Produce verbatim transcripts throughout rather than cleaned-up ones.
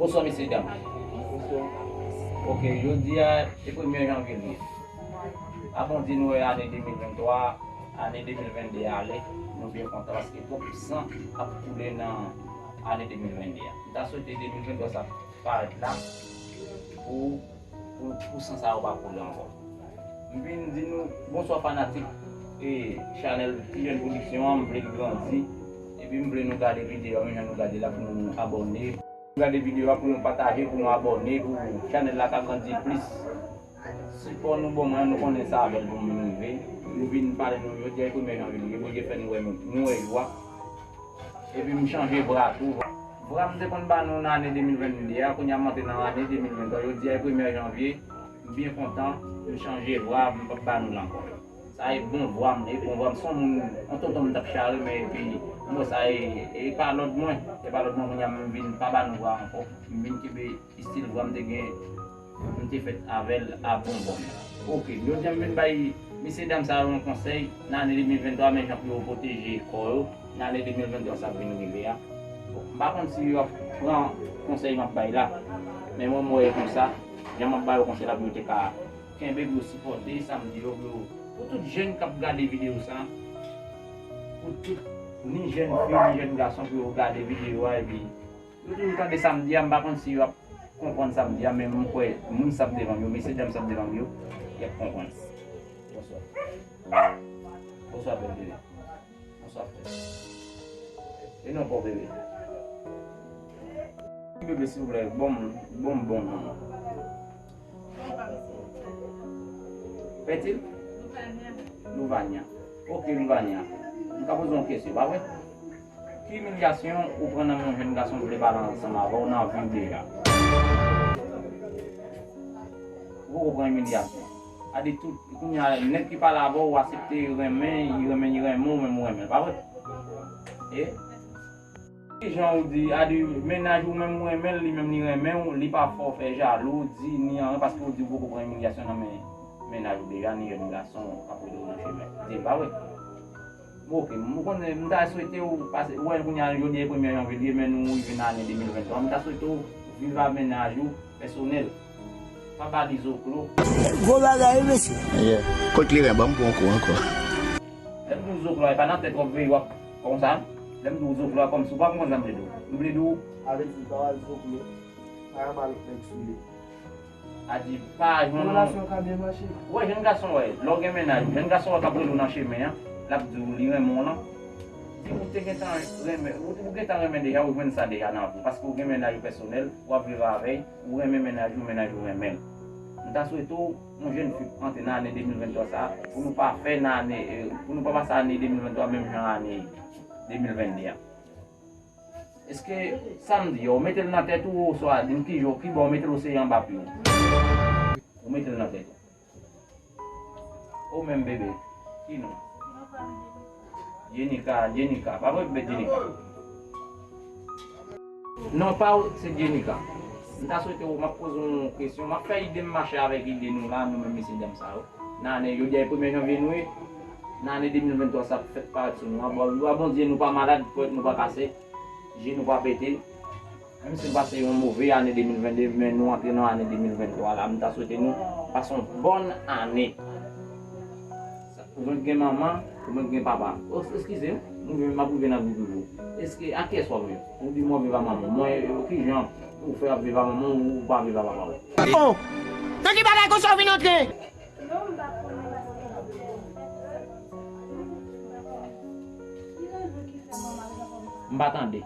Bonswa, mesye dam. Ok, jodi a, se premye janvye li ye. A Bondye, nou wè ane de mil venntwa, ane de mil vennde a ale, nou byen kontan paske twòp san ap koule nan ane de mil vennde a. M ta swete de mil venntwa sa parèt la pou, pou, pou san sa yo pa koule ankò. M vin di nou bonswa fanatik e chanèl Ti Jèn Pwodiksyon an, m vle l grandi. Epi m vle nou gade videyo a, menm jan nou gade la pou nou abòne. Gade videyo a pou nou pataje, pou nou abòne, pou chanèl la ka grandi plis. Sipò nou ban mwen, nou konnen sa avè l pou m vin rive. Nou vin pale nou jodi a, e premye janvye li ye, Bondye fè nou wè, nou wè jou a. Epi m chanje vra tou. Vra m te konn ba nou nan ane de mil vennde a, kounye a m antre nan ane de mil venntwa. Jodi a e premye janvye, m byen kontan, m chanje vra, m p ap ba nou l ankò. Sa e bon vwa m, e bon vwa m. Se yon moun, yon tonton m t ap chare, men epi m wè sa e, e pa lòd mwen, e pa lòd mwen kounye a m vin pa ba nou vwa ankò. M vin kenbe estil vwa m te gen, m te fèt avè l a Bonbòn. Ok, jodi a m vin bay mesye dam sa yo yon konsèy nan ane de mil venntwa, men jan pou yo pwoteje kò yo nan ane de mil venntwa sa ap vin rive a. Bon, m pa konn si yo ap pran konsèy m ap bay la, men mwen m wè e konsa, jan m ap ba yo konsèy la pou yo te ka kenbe, pou yo sipòte sa m di yo, pou yo, pou tout jèn k ap gade videyo sa, pou tout, ni jèn fi, ni jèn gason, pou yo gade videyo a, epi yo toujou tande sa m di a, m pa konn si yo ap konprann sa m di a, men m kwè moun sa ap devan m yo, mesye dam sa ap devan m yo, y ap konprann. Bonswa. Bonswa, bèl bebe. Bonswa, frè. E non pa w, bebe. Bebe, silvouplè, bon, bon, bon, non. Pètil? Louvania. Ok, Louvania. M ka poze yon kesyon, pa vre? Ki imilyasyon ou pran nan men yon jèn gason ki vle pale ansanm avè w nan vi w deja? Ou poko pran imilyasyon. A di tout, kounye a, nèg ki pale avè w, ou aksepte renmen, li renmen, li renmen w, menm ou renmen l, pa vre? E? Ki jan ou di, a di, mennaj ou menm ou renmen l, li menm li renmen w, li pa fè w fè jalou, di ni anyen, paske ou di ou poko pran imilyasyon nan men mennaj ou deja, ni jèn gason k ap rele w nan chemen. Di l pa vre. Bon, ok, m konnen, m ta swete w pase, ou wè kounye a jodi a premye janvye li ye, men nou rive nan ane de mil venntwa, m ta swete w viv a mennaj ou pèsonèl. Pa ba li zoklo. Gwo bagay, wi, mesye. Yeah. Kot li ren, ban m pran kou ankò. Lè m di w zoklo a, e pa nan tèt w ap veye w ap konsa. Lè m di w zoklo a, kòmsi w pa konprann sa m vle di w. M vle di w. Avèti pa al zoklo, pa al mal nèg sou li. A di pa jwenn. Relasyon ka byen mache. Wè, jèn gason, wè, lè w gen mennaj, jèn gason wè k ap rele w nan chemen an, l ap di w li renmen w lan. Di ou te gentan renmen, ou, ou gentan renmen deja, ou jwenn sa deja nan vi w, paske ou gen mennaj ou pèsonèl, w ap viv avè l, ou renmen mennaj ou, mennaj ou renmen l. M ta swete w, yon jèn fi antre nan ane de mil venntwa sa, pou nou pa fè nan ane, eh, pou nou pa pase ane de mil venntwa menm jan ane de mil vennde a. Èske sa m di a, ou mete l nan tèt ou, oswa di m ki jan, ki bò ou mete l, ou se anba pye w? Ou mete l nan tèt ou. Ou menm, bebe, ki non? Jenika, Jenika. Pa vre, bebe, Jenika. Non pa w, se Jenika. M ta swete w, m ap poze w yon kesyon. M ap fè ide m mache avèk ide nou la, nou menm mesye dam sa yo. Nan ane, jodi a e premye janvye nou ye. Nan ane de mil venntwa sa ap fèt parèt sou nou an. Bon, lwa Bondye, nou pa malad, pwèt nou pa kase, je nou pa pete. Menm si nou pase yon move ane de mil vennde, men nou antre nan ane de mil venntwa la, m ta swete nou pase yon bòn ane. Ou mèt gen manman, ou mèt gen papa. O, eskize m, m rive, m ap rive nan vi toujou. Èske, a kiyès w ap viv? Ou di mwen viv a manman m. Mwen, kijan ou fè ap viv a manman w, ou pa viv a papa w? Oh! Nan ki bagay konsa w vin antre? M pa tande.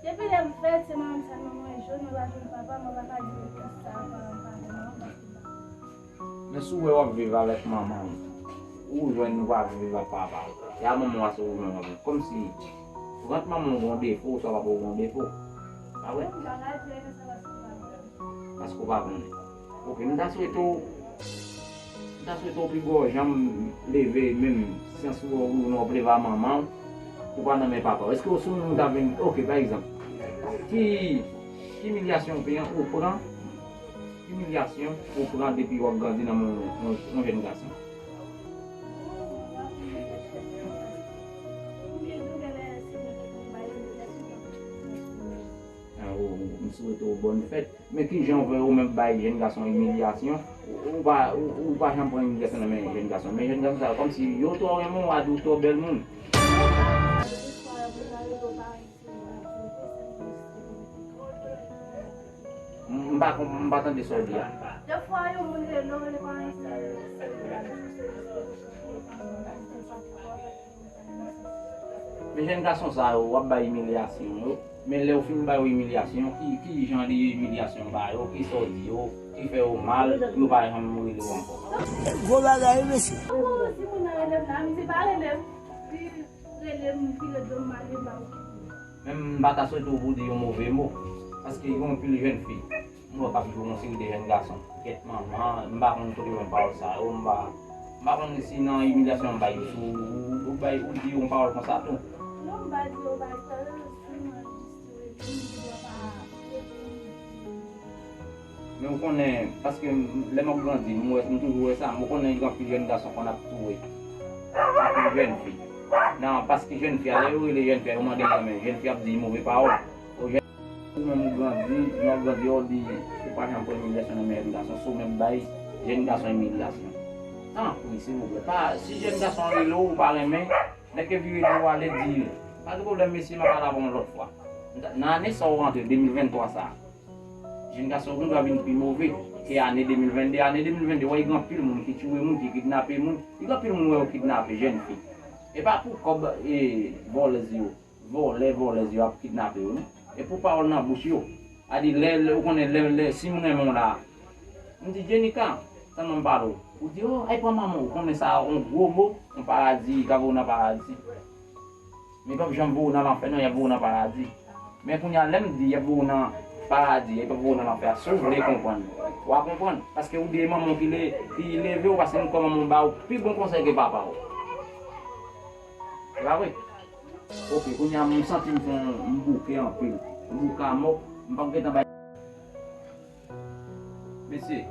Depi lè m fèt, se manman m sèlman mwen jwenn, mwen pa jwenn papa, mwen pa ka di w tout sa, pa, pa, pa, pa. Men si w wè w ap viv avèk manman w, ou jwenn ou pa viv ak papa w, e a manman w a se ou jwenn w ap viv. Kòmsi, rant manman w gen yon defo, oswa papa w gen yon defo. Pa vre? M pa ka di w sa paske m pa konnen. Paske w pa konnen. Ok, m ta swete w, m ta swete w pi gwo janm leve menm, sans ou, ou, ou w ap leve a manman w, ou pa nan men papa w. Èske w sou moun ta vin, ok, pa egzanp, ki, ki imilyasyon w pran, ou pran, ki imilyasyon ou pran depi w ap grandi nan men yon, yon, yon jèn gason? Ah, ou, ou, ou, Swete w bòn fèt. Men kijan w vle ou menm bay jèn gason imilyasyon? Ou, ou pa, ou, ou pa janm pran imilyasyon nan men jèn gason. Men jèn gason sa yo, kòmsi yo twò renmen w, a di w twò bèl moun. M, m pa konp-, m pa tande sa w di a. Defwa yon moun rele w, li pa renmen w. Men jèn gason sa yo, w ap bay imilyasyon yo. Men lè w fin ba yo imilyasyon, ki, ki jan de imilyasyon w ba yo, kisa w di yo, ki fè yo mal, pou yo pa janm rele w ankò? Gwo bagay, wi, mesye. Ou, si moun nan rele m la, m di pa rele m. Li rele m, vire do m, m ale, m ba yo kite. Men m pa ta swete w pou w di yon move mo, paske gen anpil jèn fi. M wè k ap jwe yon seri de jèn gason. Kèt manman, m pa konn kote yo jwenn pawòl sa yo, m pa, m pa konn si nan imilyasyon m bay yo, si w, ou bay, ou di yon pawòl konsa tou. Non, m pa di yo bay sa yo, si mwen jis redi, m di yo pa. Men ou konnen, paske m, lè m ap grandi, m wè, m toujou wè sa, m konnen gen anpil jèn gason konn ap touye anpil jèn fi. Nan, paske jèn fi a, lè yo rele jèn fi a, yo mande l nan men, jèn fi ap di move pawòl. Ou menm ou grandi, lè w grandi, yo di, ou pa janm pran imilyasyon nan men jèn gason, si w menm bay jèn gason imilyasyon. Tanpri, silvouplè, pa, si jèn gason an rele w, ou pa renmen, nèg ke vire do w ale, di l. Pa gen pwoblèm, mesye, m ap pale avè w yon lòt fwa. Nan ane sa w rantre, de mil venntwa sa a, jèn gason yo gen dwa vin pi move ke ane de mil vennde. Ane de mil vennde, w wè, gen anpil moun ki touye moun, ki kidnape moun. Gen anpil moun, w wè, yo kidnape jèn fi. E pa pou kòb, e, vòlèz yo. Vòlè, vòlèz yo ap kidnape yo, wi. E pou pawòl nan bouch yo. A di, lè, lè, ou konnen, lè, lè, si m renmen w la, m di, Jenika, tann non m pale w. Ou di, o, ay pran manman w, ou konnen sa, yon gwo mo, yon paradi, y ap voye w nan paradi. Men y p ap janm voye w nan lanfè, non, y ap voye w nan paradi. Men kounye a, lè m di y ap voye w nan paradi, y ap voye w nan lanfè a, si w vle konprann, w a konprann. Paske ou di e manman w ki le-, ki leve w, paske m kwè manman w ba w pi bon konsèy ke papa w. Se pa vre? Ok, kounye a m santi m fè yon, m bouke anpil. M bouke a mò, m p ap gentan bay. Mesye,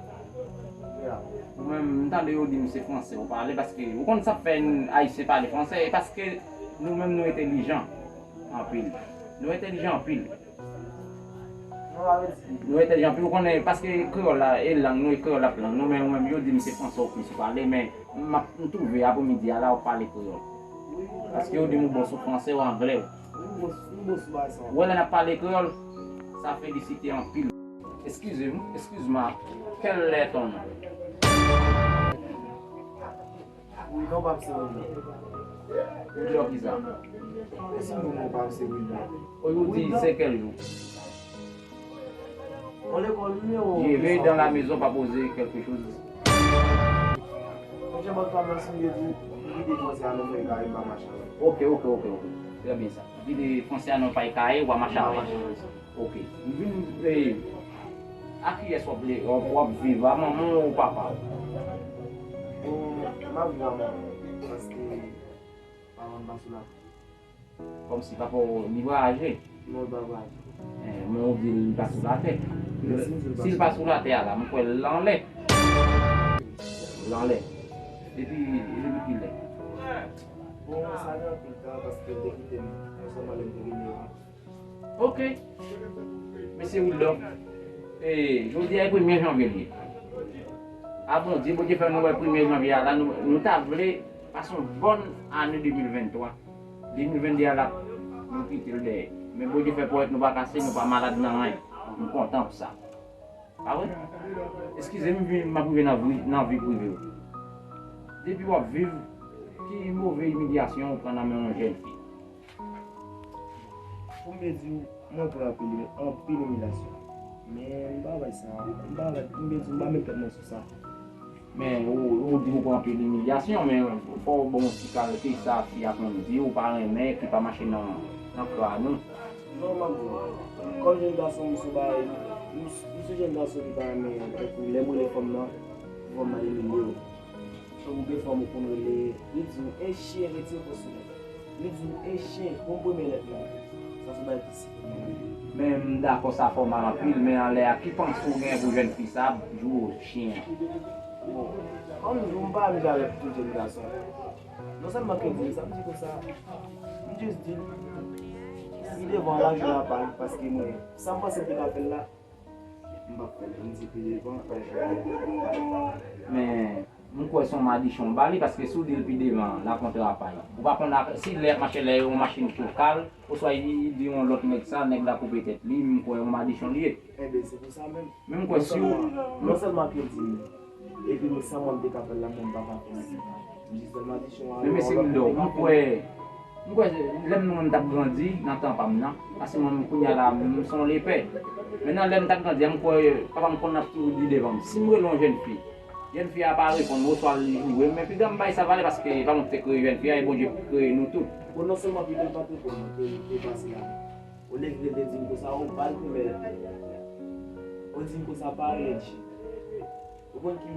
ou menm, m tande yo di m se fransè ou pale, paske ou konn sa k fè n, Ayisyen pale fransè, e paske nou menm nou entèlijan anpil. Nou entèlijan anpil. Nou entèlijan anpil, ou konnen, paske kreyòl la, e lang nou, e kreyòl la, lang nou, men ou menm, yo di m se fransè ou plis ou pale, men m ap, m twouve apremidi a la, w ap pale kreyòl. Paske yo di m ou bon sou fransè, ou anglè. Ou wè lè n ap pale kreyòl, sa felisite anpil. Excusez-moi, excuse-moi, quel est ton nom? Wi, non, pa m se Wilner. Wilner kisa? E si m di w non pa m se Wilner? O, yo di se kèl jou? On lekòl, nimewo. Jeve dans la maison, pa poze quelque chose. Mwen jan bòt pa m nan si m te di, m kite fransè a nan fè kare m pa mache avè l. Ok, ok, ok, ok. Trè byen sa. Ou kite fransè a nan fè kare, w pa mache avè l. Ok. M vin, e, a kiyès w ap le, w ap, w ap viv, a manman w ou papa w? Bon, m ap viv a manman m, paske paran m pa sou latè. Kòmsi papa w li vwayaje? Non, li pa vwayaje. Eh, men ou di l pa sou latè. Si l pa sou latè a la, m kwè l anlè. L anlè. Depi, depi kilè? Bon, sa gen anpil tan paske l te kite m ansanm lè m te gen nèf an. Ok. Mesye Wilner, e, jodi a e premye janvye l ye. A Bondye, Bondye fè nou wè premye janvye a la, nou, nou ta vle pase yon bòn ane de mil venntwa. De mil vennde a la, nou kite l dèyè. Men Bondye fè ponyèt nou pa kase, nou pa malad nan anyen. M kontan pou sa. Pa vre? Eskize m, m ap rive nan vi, nan vi prive w. Depi w ap viv, ki move imilyasyon ou pran nan men yon jèn fi? Pou m te di w, mwen pran anpil, anpil imilyasyon. Men m pa bay sa, m pa bay, m te di w, m pa met tèt mwen sou sa. Men ou, ou di ou pran anpil imilyasyon, men fò w ban yon ti kalkil sa fi a konn di ou pa renmen, ki pa mache nan, nan kran nou. Non, m ap di w. Kòm jèn gason, m sou bagay, m, m sou jèn gason ki pa renmen, tankou lè m rele fanm nan, fanm nan imilye w. Tankou gen fanm ou konn rele, li di w, e chyen, retire fòs sou mwen. Li di w, e chyen, bon premye lèt mwen. Sa se bagay ki si. Men m dakò sa fè w mal anpil, men anlè a, ki panse w gen pou jèn fi sa ap di w chyen an? Bon, kòm m di w, m pa amize avèk tout jèn gason. Non sèlman ke m di l sa, m di konsa, m jis di l, Pi devan lajou a pa li, paske mwen, sa m panse m te ka fè l la, m p ap fè l. M di pi devan lajou a pa li. Men, m kwè se yon madichon w ba li, paske si w di l pi devan, la kontra pa li. Ou pa konn la, si lè y ap mache, lè yon machin choke l, oswa li di yon lòt nèg sa, nèg la koupe tèt li, m kwè yon madichon li ye. Enben, se pou sa menm. Men m kwè si w... Non sèlman ke l di m, epi m, san mwen m te ka fè l la, mwen m pa ka fè l. M jis fè l madichon a. Men mesye Wildo, m kwè, m kwè lè m nou menm t ap grandi nan tan pa m nan, paske mwen menm kounye a la, m se yon lepè. Mentnan lè m t ap grandi a, m kwè papa m konn ap toujou di devan m, si m rele yon jèn fi, jèn fi a pa reponn m, oswa li joure m, men piga m bay sa valè paske pa mwen ki te kreye jèn fi a, e Bondye ki kreye nou tout. Bon, non sèlman piga l pa t reponn mwen, ke l te pase la. Olye ke l te di m konsa, o, ba l primè. Ou di m konsa pa Reggie. Ou konn ki,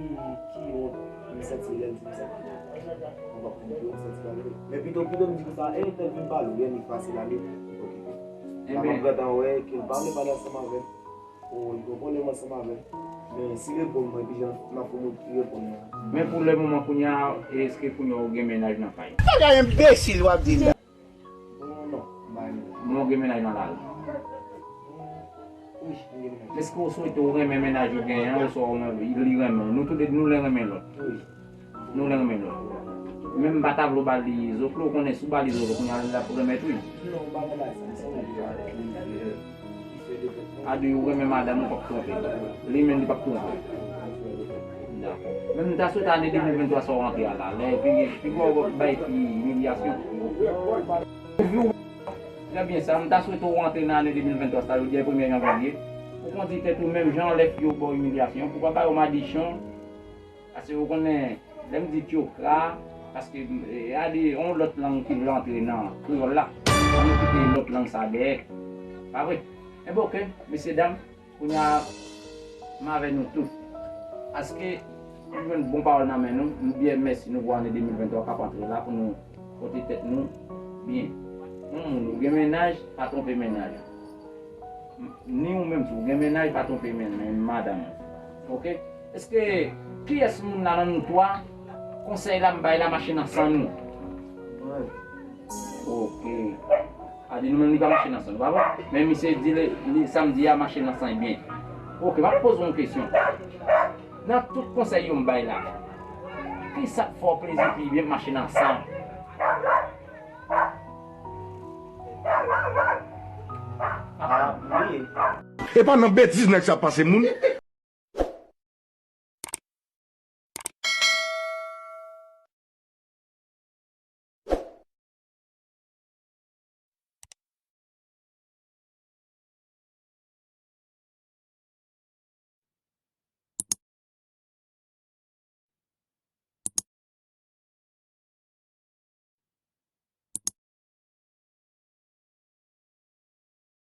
ki wont m santi lè l di m sa? Mwen p ap konn ki wont m santi la vre. Men pito, pito m di konsa, e, tèl vin pale, lè li pase la, li, oke. La m ap gentan wè ke l pa vle pale ansanm avè m. O, li gon pwoblèm ansanm avè m. Men si l reponn mwen, epi jan m ap fè moun ki reponn mwen. Men pou lè moman kounye a, èske kounye a ou gen mennaj nan kay? Bagay enbesil w ap di la. Bon, non, m pa renmen. Men w gen mennaj nan lari. Wi, m gen mennaj. Èske w swete w renmen mennaj ou genyen an, oswa w renmen, li renmen w? Nou toude nou len renmen lòt. Wi. Nou len renmen lòt. Men m pa ta vle w ba li zoklo, w konnen si w ba li zoklo, kounye a l ap remèt wi. Non, m pa nan bagay sa, m se yon nèg ki, ki fè de tèt mwen. Adi ou renmen madanm ou p ap twonpe. Li menm li p ap twonpe. Dakò. Men m ta swete ane de mil venntwa sa w rantre a la. Lè pi, pi gwo bay fi imilyasyon. Trè byen sa, m ta swete w rantre nan ane de mil venntwa sa, jodi a premye janvye. Ou kondi tèt ou menm jan lè fi yo ba w imilyasyon. Pou pa ba yo madichon. Paske ou konnen, lè m di tyokra, paske, e, a de yon lòt lang ki vle antre nan kreyòl la. Ann nou kite lòt lang sa dèyè. Pa vre? Enben, oke, mesye dam, kounye a, m avè nou tout. Paske, m jwenn bon pawòl nan men nou, m byen mèsi nou pou ane de mil venntwa k ap antre la, pou nou pote tèt nou byen. Yon moun ou gen mennaj, pa twonpe mennaj ou. Ni ou menm tou, ou gen mennaj, pa twonpe men, men madanm ou. Oke? Èske, kiyès moun la nan nou twa, konsèy la m bay la mache nan san nou? Mwen. Oke. A di nou menm li pa mache nan san nou, pa vre? Men misye di li, li, sa m di a mache nan san li byen. Oke, m ap poze w yon kesyon. Nan tout konsèy yo m bay la, kisa k fè w plezi pi byen mache nan san? Ah, wi. E pa nan betiz nèg sa ap pase moun.